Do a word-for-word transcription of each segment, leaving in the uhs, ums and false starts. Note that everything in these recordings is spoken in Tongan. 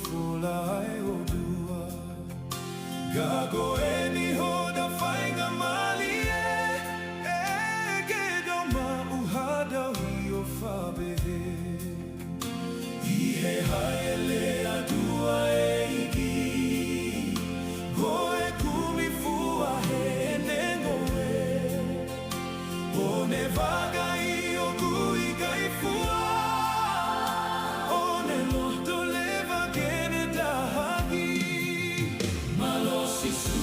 Fola ai ʻOtua. Ka ko eni hota faingamālie, ʻe ke tau maʻu ha tauhi ʻofa pehē. ʻI he hāʻele atu ʻa e ʻEiki, ko e kumi fua heʻene ngoue. ʻO ne vakai ʻoku ʻikai fua, ʻo ne loto leva ke ne tahaki. Mālō Sīsū,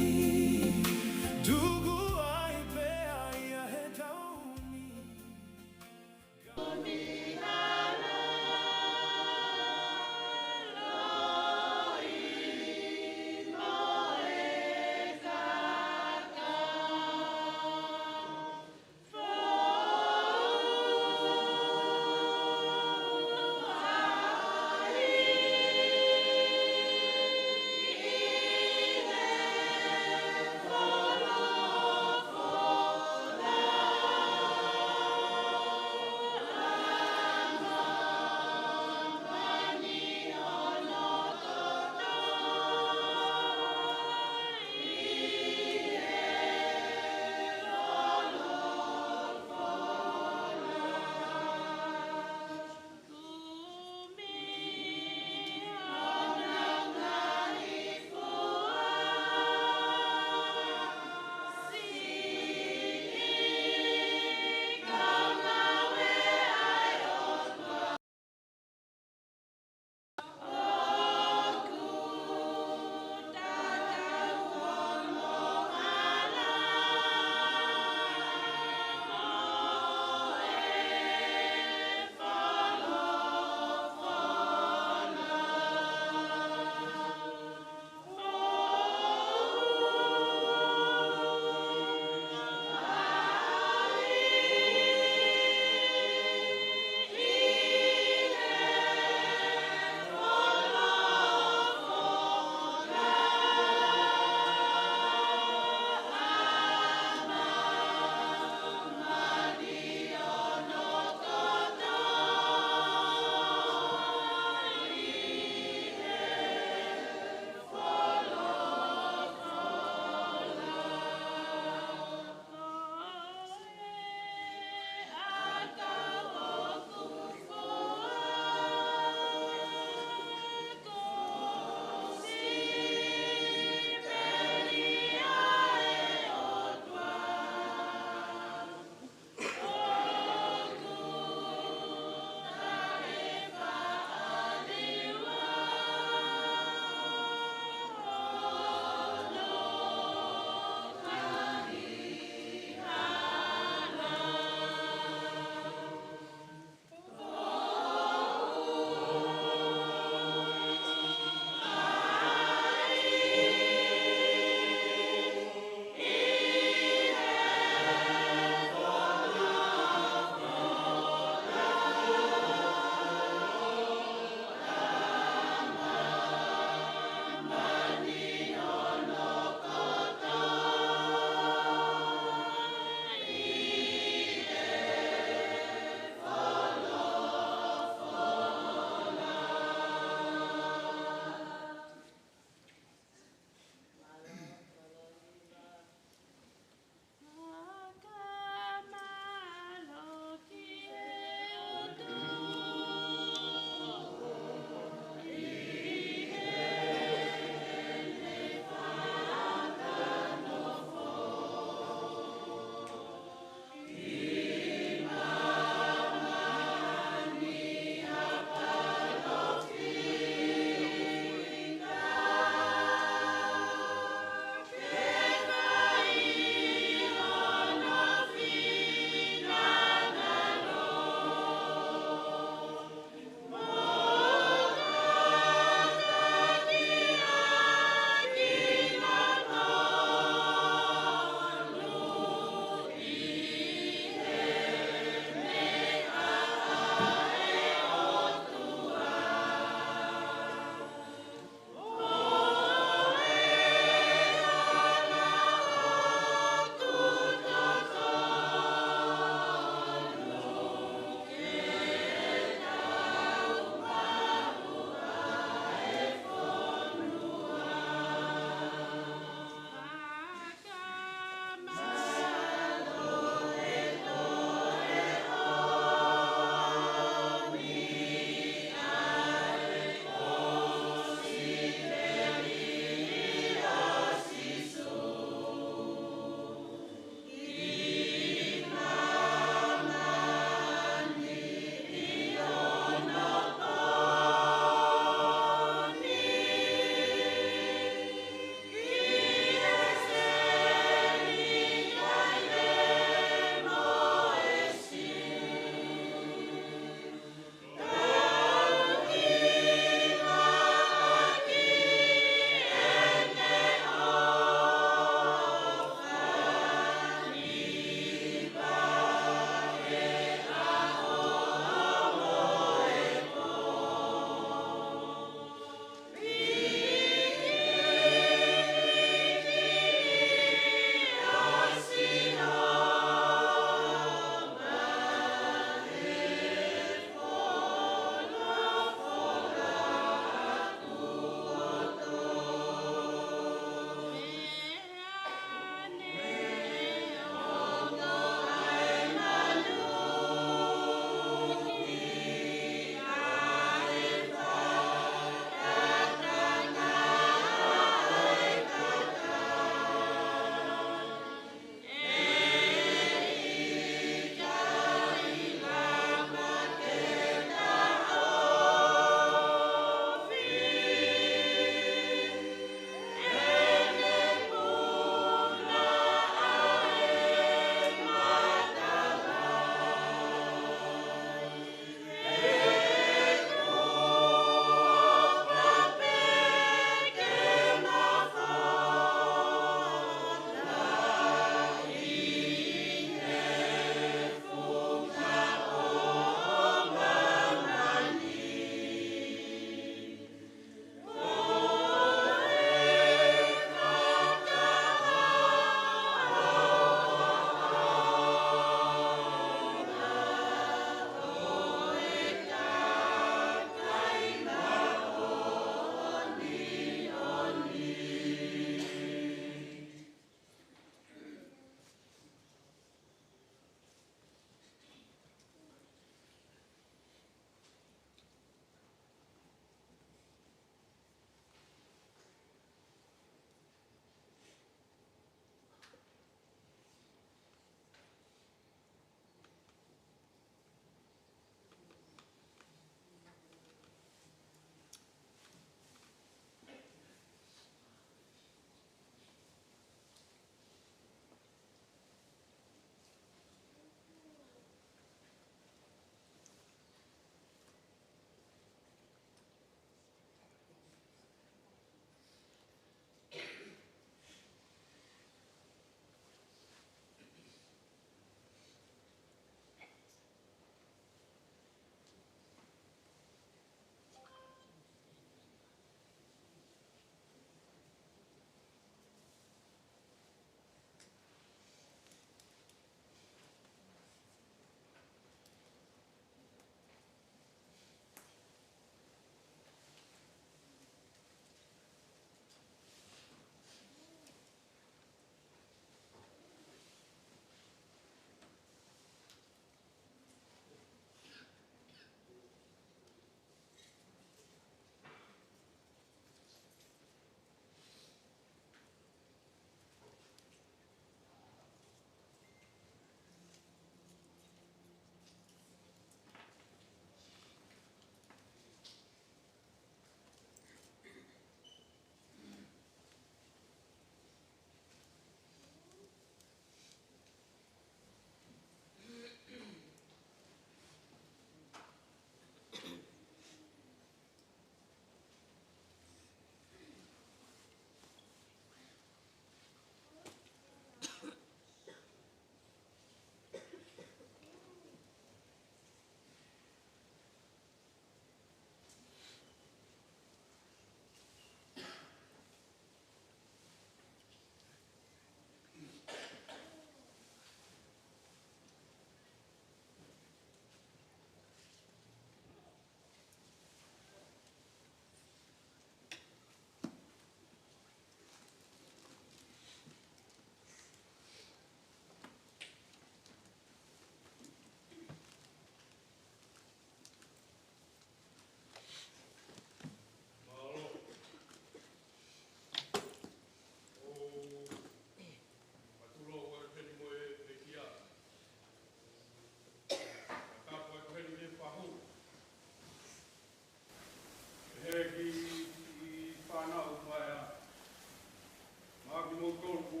kimoutolu ʻoku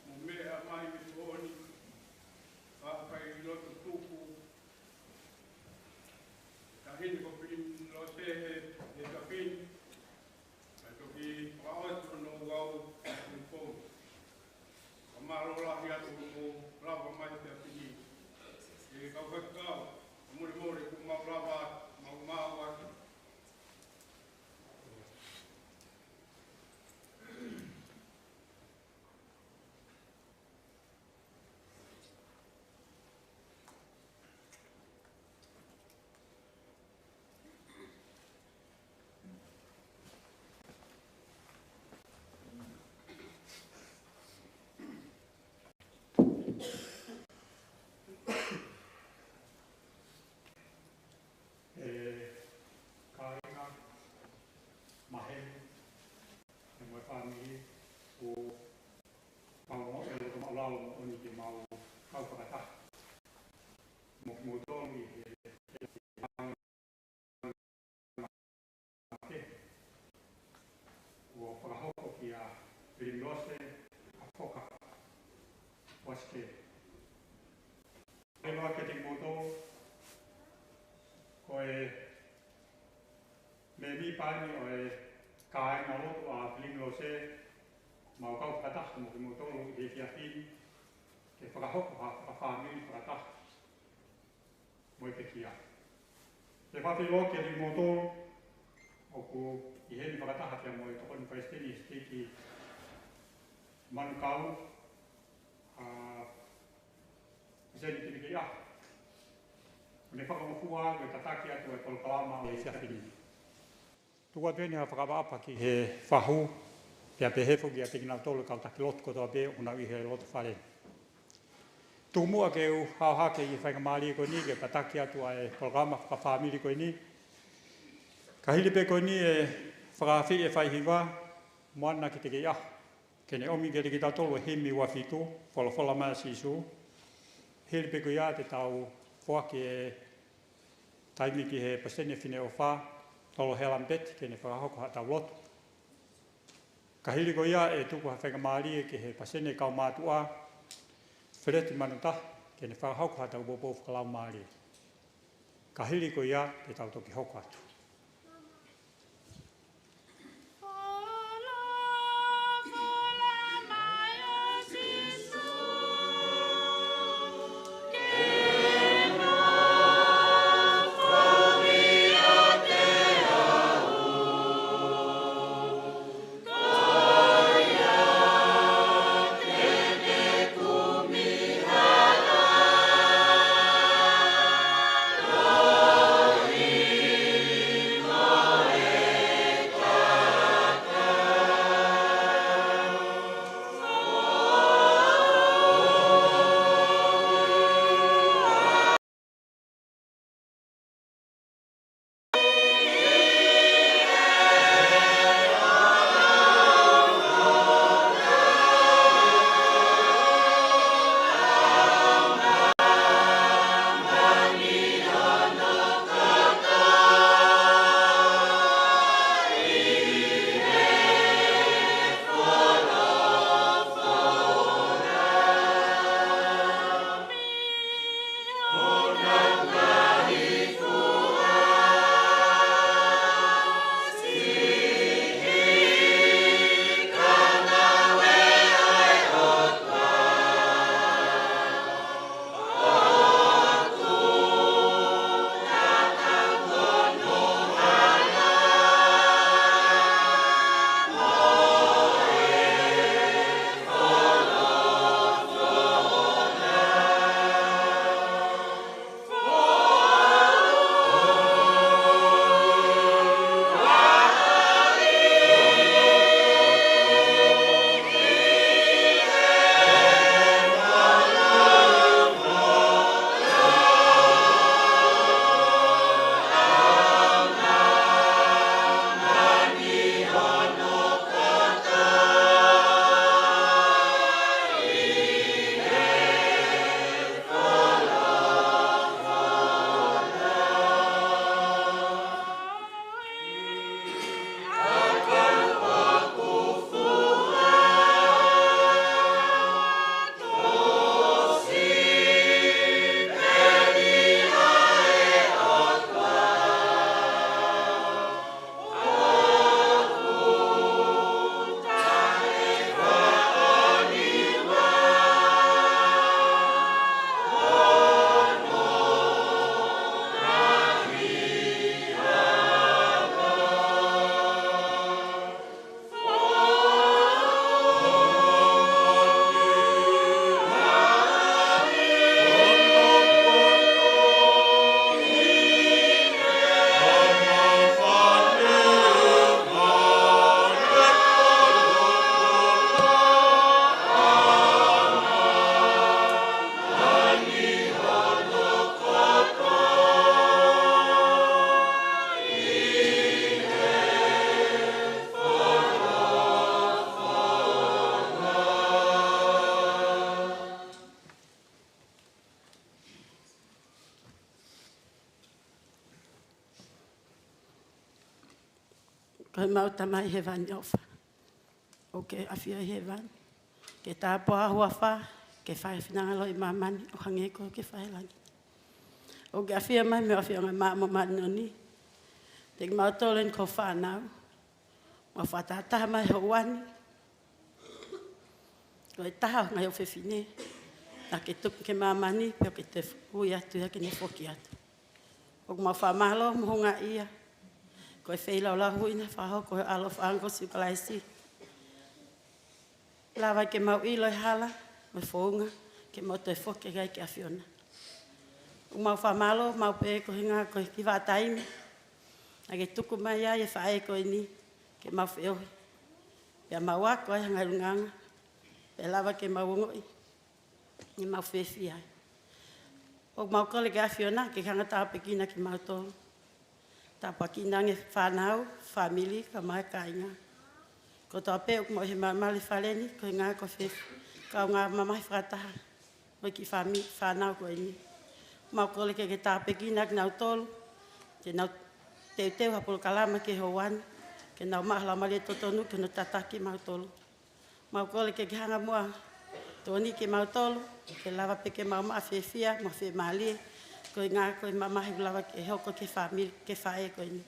mou meʻa mai mei he ʻaho ni, ʻa e fai lotu tuku, taʻahine ko Pilinilose he, he efiafi ni, kae toki fakaʻosi hono ouau ʻi he pongipongi. Fakamālō lahi atu hoʻomou lava mai he efiafi ni. ʻE kau faifekau, fakamolemole kuo mau lava, mau maʻu atu. ʻE kāinga, maheni, ʻe mo e fāmili, ʻoku mau ongoʻi e loto maʻulalo moʻoni ke mau kau fakataha mo kimoutolu ʻi he, he ʻaho ni, kuo fakahoko kia Pilinilose ʻApoka Uasikele. Fakaʻiloa kiate kimoutolu, ko e mēmipa eni ʻo e kāingalotu ʻa Pilinilose, mau kau fakataha mo kimoutolu ʻi he efiafi ni, ke fakahoko ha fakafāmili fakataha mo e pekia. Ke fakaʻiloa kiate kimoutolu, ʻoku ʻi heni fakataha pea mo e Tokoni Palesiteni ʻo e Siteiki Manukau, ʻa Piseni Timikeʻiʻaho. ʻOku ne fakangofua ke tataki atu e polokalama ʻo e efiafi ni. Tuku atu eni ha fakaʻapaʻapa ki he fahu, pea pehē foki kiate kinautolu e kau taki lotu kotoa pē ʻoku nau ʻi he loto fale ni. Tuku muʻa ke u hao hake ʻi he faingamālie ko eni ke tataki atu ʻa e polokalama fakafāmili ko eni. Ka hili pē ko eni ʻe fakaafeʻi e faihiva, Moana ki te kei ʻaho, ke ne ʻomi kiate kitautolu e himi ua fitu, Folofola mai ʻa Sīsū. Hili pē ko ia te tau foaki e taimi ki he Palesiteni Fineʻofa, Tolohela Mbeti, ke ne fakahoko haʻatau lotu. Ka hili ko ia ʻe tuku ha faingamālie ki he Palesiteni Kaumātuʻa, Feleti Manutahi, ke ne fakahoko haʻatau poupou fakalaumālie. Ka hili ko ia te tau toki hoko atu. ʻo ʻemau Tamai Hēvani ʻofa. ʻOku ke ʻafio ʻi hēvani. Ke tāpuhā ho huafa, ke fai ho finangalo ʻi māmani, ʻo hangē ko ia ʻoku ke fai ʻi langi. ʻOku ke ʻafio mai mei ho ʻafioʻanga maʻa mo māʻoniʻoni. Te kimautolu eni ko ho fānau. Mau fakatahataha mai hoʻo ʻuani. Ko e taha ʻo e ngaahi ʻofefine naʻa ke tuku ki māmani, pea ʻoku ke toe ui atu ia ke ne foki atu. ʻOku mau fakamālō mo houngaʻia. Ko e feilaulau ʻi he fakahoko ʻe ho ʻAlo ho ʻAfio ko Sīsū Kalaisi. Lava ke mau ʻilo e hala mo e founga ke mau toe foki ai ki he ʻAfiona. ʻOku mau fakamālō, mau pehē ko e ʻuhinga ko e kiʻi vahaʻa taimi naʻa ke tuku mai ai e faʻē ko eni ke mau feohi. Pea mau ako ai ha ngaahi ʻulungaanga. Pea lava ke mau ongoʻi ʻemau fiefia ai. ʻOku mau kole ki he ʻAfiona ke ke hanga ʻo tāpuekina kimautolu. Tāpuekina ange e fānau, fāmili, kae ʻumaʻā e kāinga kotoa pē ʻoku mau ʻi he malumalu ʻi he fale ni, ko e ʻuhinga ko e fē, kaungā mamahi fakataha mo e kiʻi fāmi-, fānau ko eni. Mau kole ke ke tāpuekina kinautolu, ke nau teuteu ha polokalama ki he ʻaho ni, ke nau maʻu ha laumālie totonu ke nau tataki kimautolu. Mau kole ke ke hanga muʻa ʻo tokoni kimautolu, ke lava pē ke mau maʻu ha fiefia mo e fiemālie, ko e ʻuhinga ko e mamahi ʻoku lava ke hoko ki he fāmili, ki he faʻē ko eni.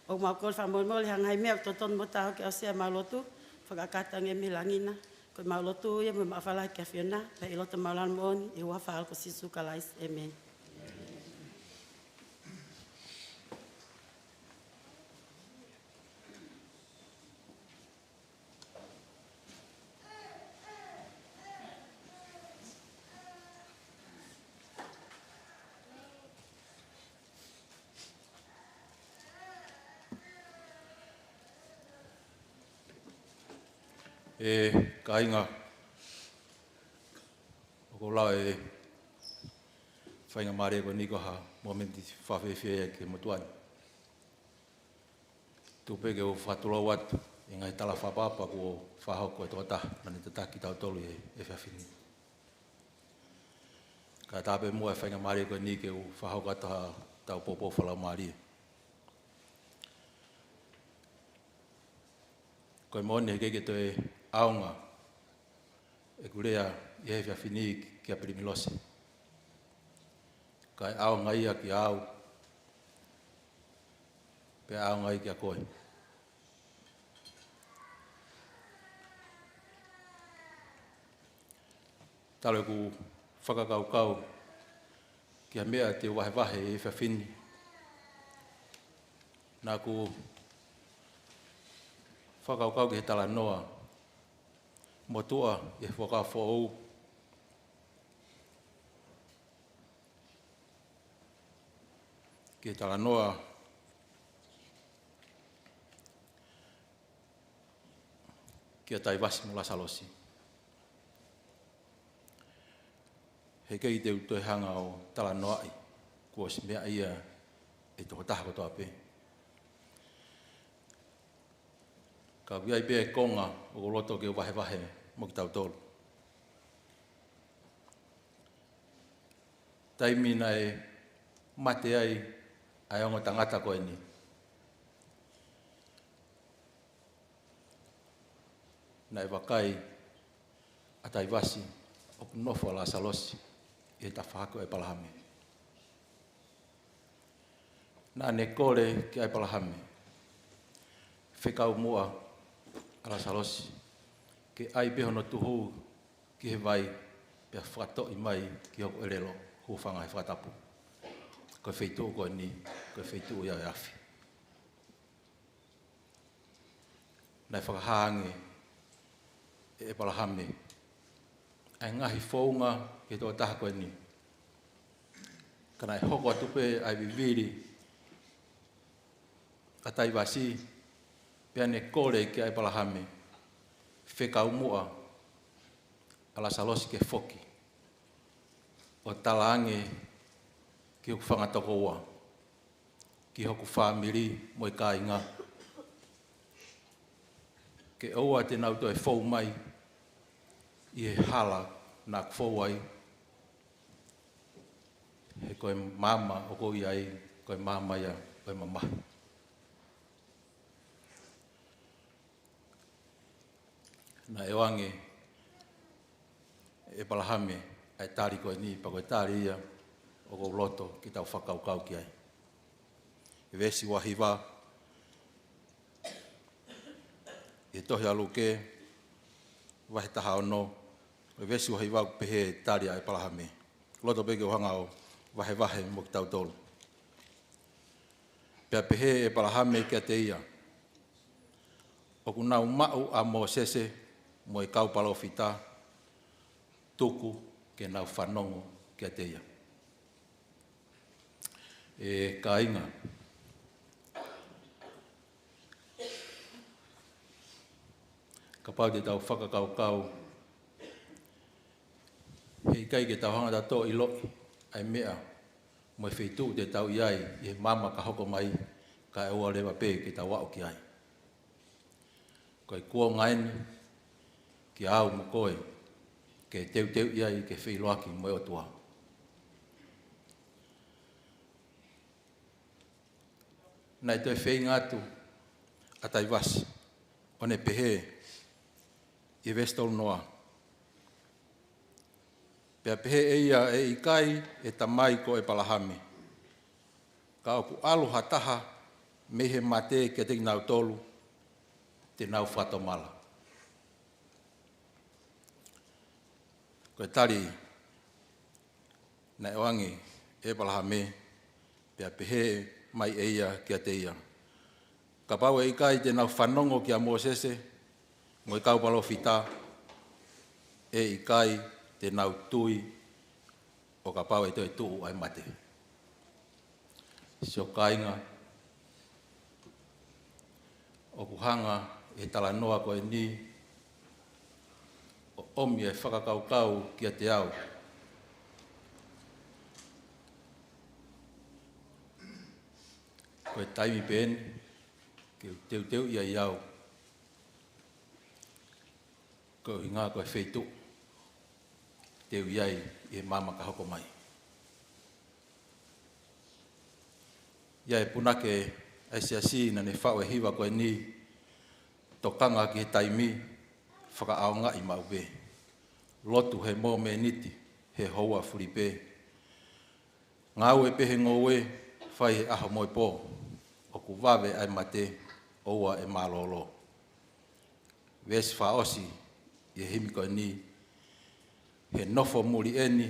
ʻOku mau kole fakamolemole ha ngaahi meʻa ʻoku totonu mo taau ke aʻusia ʻemau lotu, fakakakato ange mei langi na. Ko ʻemau lotu ia mo e maʻu fakalahi ki he ʻAfiona, pea ʻi loto mau lanu moʻoni, ʻi he huafa ho ʻAlo ko Sīsū Kalaisi. ʻĒmeni. ʻE kāinga, ʻoku ou lau e faingamālie ko eni ko ha momeniti fakafiefia ia ki he motuʻa ni. Tuku pē ke u fakatulou atu ʻi he ngaahi tala fakaʻapaʻapa kuo fakahoko ʻe he tokotaha naʻa ne tataki kitautolu ʻi he efiafi ni. Kae ʻatā pē muʻa e faingamālie ko eni ke u fakahoko atu haʻatau poupou fakalaumālie. Ko e moʻoni he ʻikai ke toe ʻaonga ʻeku lea ʻi he efiafi ni kia Pilimilose. Kae ʻaonga ia kiate au, pea ʻaonga ia kiate koe. Talu ʻeku fakakaukau ki ha meʻa te u vahevahe ʻi he efiafi ni, naʻá ku fakakaukau ki he talanoa motuʻa ʻi he Fuakava Foʻou, ki he talanoa kia Taivasi mo Lasalosi. He ʻikai te u toe hanga ʻo talanoaʻi, kuo ʻosi meaʻi ia ʻe he tokotaha kotoa pē. Ka ʻoku ʻi ai pē e konga ʻoku ou loto ke u vahevahe mo kitautolu. Taimi naʻe mate ai ʻa e ongo tangata ko eni, naʻe vakai ʻa Taivasi ʻoku nofo ʻa Lasalosi ʻi he tafaʻaki ʻo ʻĒpalahame. Naʻá ne kole kia ʻĒpalahame, fekau muʻa ʻa Lasalosi ke ʻai pē hono tuhu ki he vai, pea fakatoʻi mai ki hoku ʻelelo, hūfanga he fakatapu. Ko e feituʻu ko eni, ko e feituʻu ia ʻo e afi. Naʻe fakahā ange ʻe ʻĒpalahame ʻa e ngaahi founga ki he tokotaha ko eni. Ka naʻe hoko atu pē ʻa e vivili ʻa Taivasi, pea ne kole kia ʻĒpalahame, fekau muʻa ʻa Lasalosi ke foki ʻo tala ange ki hoku fanga tokoua, ki hoku fāmili mo e kāinga, ke ʻoua te nau toe fou mai ʻi he hala naʻá ku fou ai, he ko e maama ʻoku ou ʻi ai, ko e maama ia ʻo e mamahi. Naʻe ʻoange ʻe ʻEpalahame ʻa e tali ko eni, pea ko e tali ia ʻoku ou loto ke tau fakakaukau ki ai. ʻI he veesi ua hiva ʻi he tohi ʻa Luke, vahe taha ono, ʻi he veesi ua hiva ʻoku pehē e tali ʻa ʻEpalahame. Loto pē ke u hanga ʻo vahevahe mo kitautolu. Pea pehē ʻe ʻEpalahame kiate ia, ʻOku nau maʻu ʻa Mōsese mo e kau palōfita, tuku ke nau fanongo kiate ia. ʻE kāinga, kapau te tau fakakaukau, heʻikai ke tau hanga ʻo toʻo ʻiloʻi ʻa e meʻa mo e feituʻu te tau ʻi ai ʻi he maama ka hoko mai, kae ʻoua leva pē ke tau aʻu ki ai. Ko e kuonga eni kiate au mo koe ke teuteuʻi ai ke feʻiloaki mo e ʻOtua. Naʻe toe feinga atu ʻa Taivasi, ʻo ne pehē ʻi he veesi tolu noa, Pea pehē ʻe ia, ʻE ʻikai, ʻe tamai ko ʻEpalahame, ka ʻoku ʻalu ha taha mei he mate kiate kinautolu te nau fakatomala. Ko e tali naʻe ʻoange ʻe ʻEpalahame, pea pehē mai ʻe ia kiate ia, Kapau ʻe ʻikai te nau fanongo kia Mōsese mo e kau palōfita, ʻe ʻikai te nau tui ʻo kapau ʻe toe tuʻu ʻa e mate. Siʻoku kāinga, ʻoku hanga ʻe he talanoa ko eni ʻo ʻomi e fakakaukau kiate au. Ko e taimi pē eni ke u teuteuʻi ai au, ko e ʻuhinga ko e feituʻu te u ʻi ai ʻi he maama ka hoko mai. ʻI ai e punake ʻa e siasi naʻa ne faʻu e hiva ko eni, Tokanga ki he Taimi, Fakaʻaongaʻi Maʻu Pē. Lotu he momeniti, he houa fuli pē. Ngāue pē he ngoue, fai he ʻaho mo e pō. ʻOku vave ʻa e mate, ʻoua ʻe mālōlō. Veesi fakaʻosi ʻi he himi ko eni, He nofo muli eni,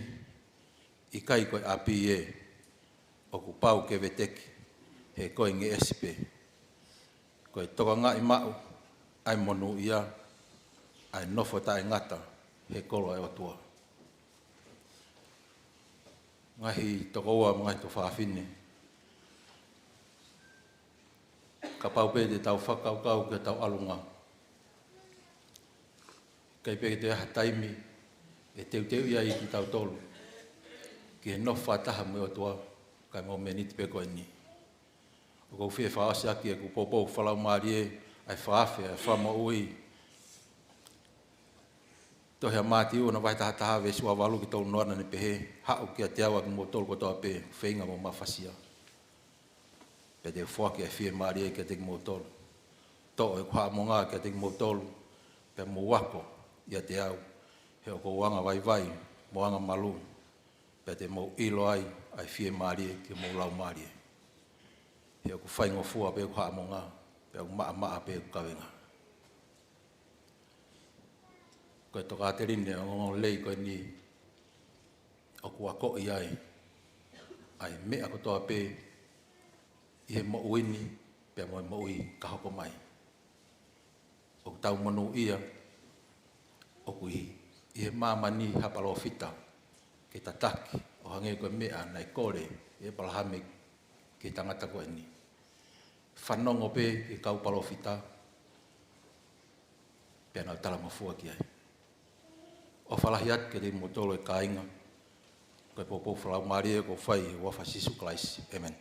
ʻikai ko e ʻapi ē, ʻoku pau ke veteki, he ko e ngeʻesi pē. Ko e tokangaʻi maʻu ʻa e monūʻia, ʻa e nofo taʻengata he kolo ʻo e ʻOtua. Ngaahi tokoua mo e ngaahi tuofāfine, kapau pē te tau fakakaukau ki hotau ʻalunga, ʻikai pē ke toe ʻi ai ha taimi ʻe teuteuʻi ai kitautolu ki he nofo fakataha mo e ʻOtua, kae momeniti pē ko eni. ʻOku ou fie fakaʻosi ʻaki ʻeku poupou fakalaumālie, ʻa e fakaafe ʻa e Fakamoʻui. Tohi ʻa Mātiu hono vahe taha taha veesi ua valu ki he tolu noa, naʻa ne pehē, Haʻu kiate au ʻa kimoutolu kotoa pē ʻoku feinga mo mafasia, pea te u foaki ʻa e fiemālie kiate kimoutolu. Toʻo ʻeku haʻamonga kiate kimoutolu, pea mou ako ʻiate au, he ʻoku ou angavaivai mo angamalū, pea te mou ʻilo ai ʻa e fiemālie ki homou laumālie. He ʻoku faingofua pē ʻeku haʻamonga, pea ʻoku maʻamaʻa pē ʻeku kavenga. Ko e tokāteline ʻo e ongoongolelei ko eni, ʻoku akoʻi ai ʻa e meʻa kotoa pē ʻi he moʻui ni pea mo e moʻui ka hoko mai. ʻOku tau monūʻia ʻoku ʻi, ʻi he māmani ha palōfita ke tataki, ʻo hangē ko e meʻa naʻe kole ʻe ʻEpalahame ki he tangata ko eni. Fanongo pē ki he kau palōfita, pea nau talangofua ki ai. ʻOfa lahi atu kiate kimoutolu ʻe kāinga, ko e poupou fakalaumālie ʻoku ou fai ʻi he huafa ʻo Sīsū Kalaisi. ʻĒmeni.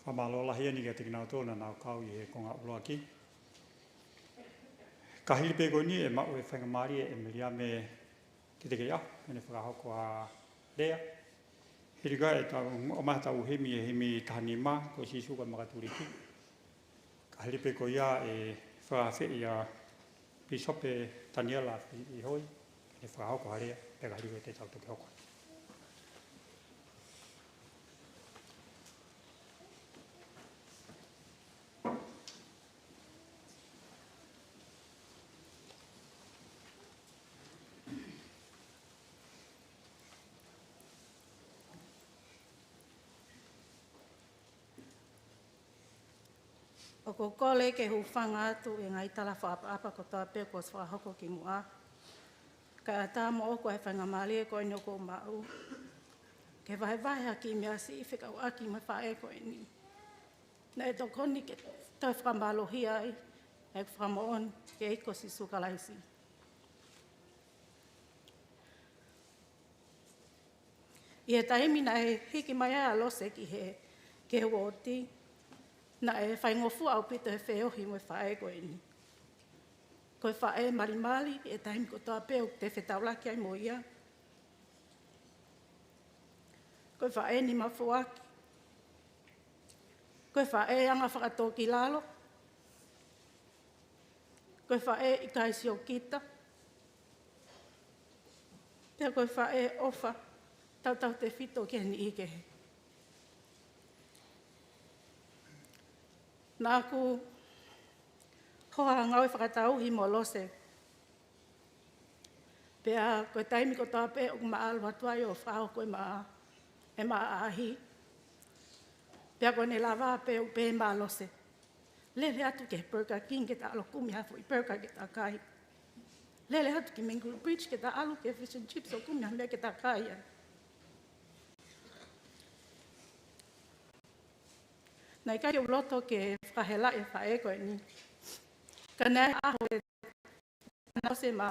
Fakamālō lahi eni kiate kinautolu naʻa nau kau ʻi he konga ʻuluaki. Ka hili pē ko eni ʻe maʻu e faingamālie ʻe Meliame Kiate kinautolu, ʻe ne fakahoko ʻa e lea. Hili ko ia ʻetau ō mai ʻetau himi, ʻa e himi taha nima, ko Sīsū ko e Makatuliki. Ka hili pē ko ia ʻe fakaafeʻi ʻa Pīsope Taniela Fiʻihoi, ke ne fakahoko ha lea, pea ka hili ko ia te tau toki hoko. ʻOku ou kole ke hūfanga atu ʻi he ngaahi tala fakaʻapaʻapa kotoa pē kuo ʻosi fakahoko kimuʻa. Kae ʻatā moʻoku ʻa e faingamālie ko eni ʻoku ou maʻu ke vahevahe ha kiʻi meʻa siʻi fekauʻaki mo e faʻē ko eni. Naʻe tokoni ke toe fakamālohia ai ʻa e fakamoʻoni ki he ʻEiki ko Sīsū Kalaisi. ʻI he taimi naʻe hiki mai ai ʻa Lose ki he, ki he uooti, naʻe faingofua ʻaupito he feohi mo e faʻē ko eni. Ko e faʻē malimali ʻi he taimi kotoa pē ʻoku te fetaulaki ai mo ia. Ko e faʻē nima foaki. Ko e faʻē anga fakatōkilalo. Ko e faʻē ʻikai siokita. Pea ko e faʻē ʻofa tautautefito ki he niʻihi kehe. Naʻa ku hoha ngāue fakatauhi mo Lose. Pea ko e taimi kotoa pē ʻoku ma ʻalu atu ai ʻo fakahoko ʻema, ʻema ʻaʻahi. Pea ko ʻene lava pē ʻo pehē mai ʻa Lose, lele atu ki he Burger King ke ta ʻalu ʻo kumi ha foʻi burger ke ta kai. Lele atu ki Mangere Bridge ke ta ʻalu ki he fish and chips ʻo kumi ha meʻa ke ta kai ai. Naʻe ʻikai ke u loto ke fakahelaʻi e faʻē ko eni. Ka naʻe ʻaho ʻe naʻe ʻosi ʻema